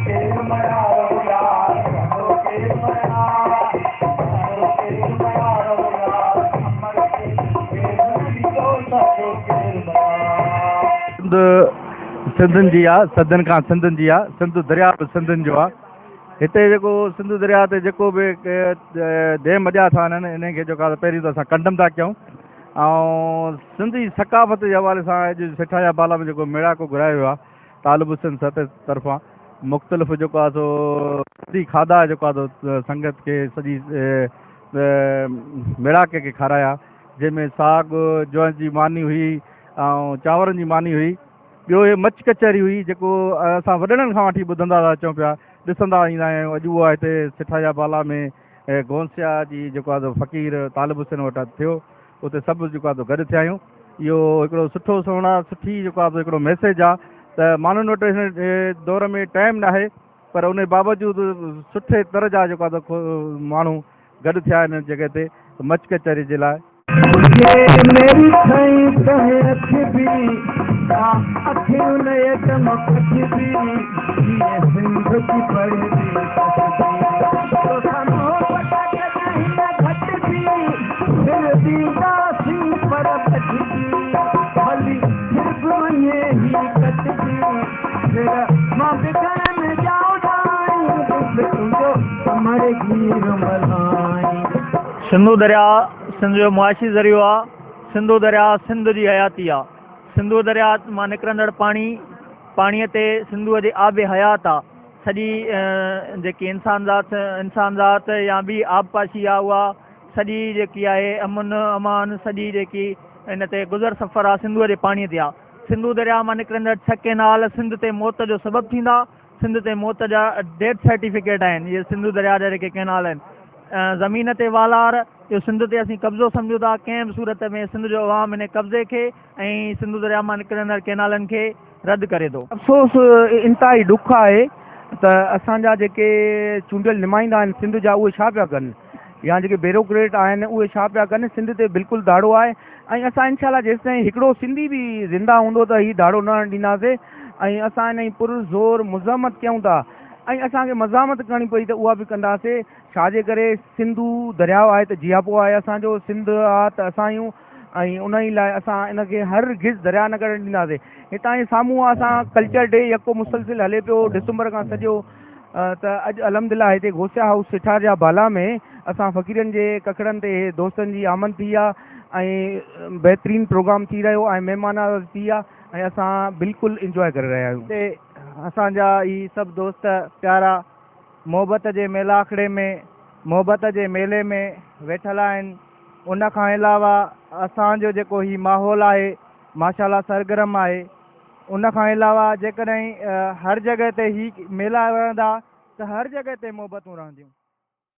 ڪير ميارو يار، ڪندو ڪير ميار، ڪندو ڪير ميارو يار، امڙ کي ڪير نه ڏيندو سڏو ڪير ميار. سنڌ سنڌين جي آ، صدين کان سنڌين جي آ، سنڌ درياء به سنڌين جو آ. هتي جيڪو سنڌو درياء تي جيڪو به ڊيم اڏيا ٿا وڃن انهن کي جيڪو آ پهرين ته اسان ڪنڊم ٿا ڪيون ۽ سنڌي ثقافت جي حوالي سان اڄ سيٺا جا بالا ۾ جيڪو ميڙاڪو گهرايو ويو آ طالب حسين سهتي طرفان مختلف جيڪو آ سو سنڌي کاڌا جيڪو آ سو سنگت کي سڄي ميڙاڪي کي کارايا جنهن ۾ ساڳ جون جي ماني هئي ۽ چانورن جي ماني هئي ٻيو هي مچ ڪچهري هئي جيڪو اسان وڏڙن کان وٺي ٻڌندا ٿا اچون پيا ڏسندا ايندا آهيون اڄ اهو هتي سٺا جا بالا ۾ گونسيا جي جيڪو آهي فقير طالب حسين وٽ ٿيو اتي سڀ جيڪو آهي گڏ ٿيا آهيون اهو هڪڙو سٺو سهڻا سٺي جيڪو آهي هڪڙو ميسيج آهي ته ماڻهن وٽ هن دور ۾ ٽائيم ناهي پر ان باوجود سٺي طرح جا جيڪو آهي ماڻهو گڏ ٿيا آهن هن جڳهه تي مچ ڪچهري جي لاء. سنڌو درياء سنڌ جو معاشي ذريعو آ، سنڌو درياء سنڌ جي حياتي آ، سنڌو درياء مان نڪرندڙ پاڻي، پاڻيء تي سنڌوء جي آب حيات آ، سڄي جيڪي انسانذات انسانذات يا ٻي آبپاشي آ اها سڄي جيڪي آهي امن امان سڄي جيڪي ان تي گذر سفر آ سنڌوء جي پاڻيء تي آ، سنڌو درياء مان نڪرندڙ ڇهه ڪئنال سنڌ تي موت جو سبب ٿيندا، سنڌ تي موت جا ڊيٿ سرٽيفڪيٽ آهن اهي سنڌو درياء جا جيڪي ڪئنال آهن زمين تي والار اهو سنڌ تي اسين قبضو سمجهون ٿا ڪنهن به صورت ۾ سنڌ جو عوام ان قبضي کي ۽ سنڌو درياء مان نڪرندڙ ڪئنالن کي رد ڪري ٿو. افسوس انتهائي ڏک آهي ته اسان جا جيڪي چونڊيل نمائندا آهن سنڌ جا اهي ڇا پيا ڪن يا جيڪي بيروڪريٽ آهن اهي ڇا پيا ڪن سنڌ تي بلڪل ڌاڙو آهي ۽ اسان انشاء الله جيستائين هڪڙو سنڌي به زنده هوندو ته هي ڌاڙو نه هڻڻ ڏينداسين ۽ اسان ان جي پر زور مزاحمت ڪيون ٿا ۽ اسان کي مزاحمت ڪرڻي پئي ته اها به ڪنداسين ڇا جي ڪري سنڌو درياء آهي ته جياپو آهي اسان جو سنڌ آ ته اسان آهيون ۽ ان ئي لاء اسان ان کي هر گز درياء نه ڪرڻ ڏينداسين هتان جي سامهون اسان ڪلچر ڊي يڪو مسلسل هلي پيو ڊسمبر کان سڄو ته اڄ الحمدلله هتي غوثيه هائوس سٺار جا بالا ۾ اسان فقيرن جي ڪکڙن تي دوستن جي آمد ٿي آ ۽ بهترين پروگرام ٿي رهيو ۽ مهمان نوازي ٿي آ ۽ اسان بلڪل انجواء ڪري رهيا آهيون. هتي اسان جا هي سڀ دوست پيارا محبت جي ميلاکڙي ۾ محبت جي ميلي ۾ ويٺل آهن ان کان علاوه اسان جو جيڪو هي ماحول آهي ماشاءالله سرگرم آهي ان کان علاوه جيڪڏهن هر جڳهه تي هي ميلا رهندا ته هر جڳهه تي محبتون رهنديون.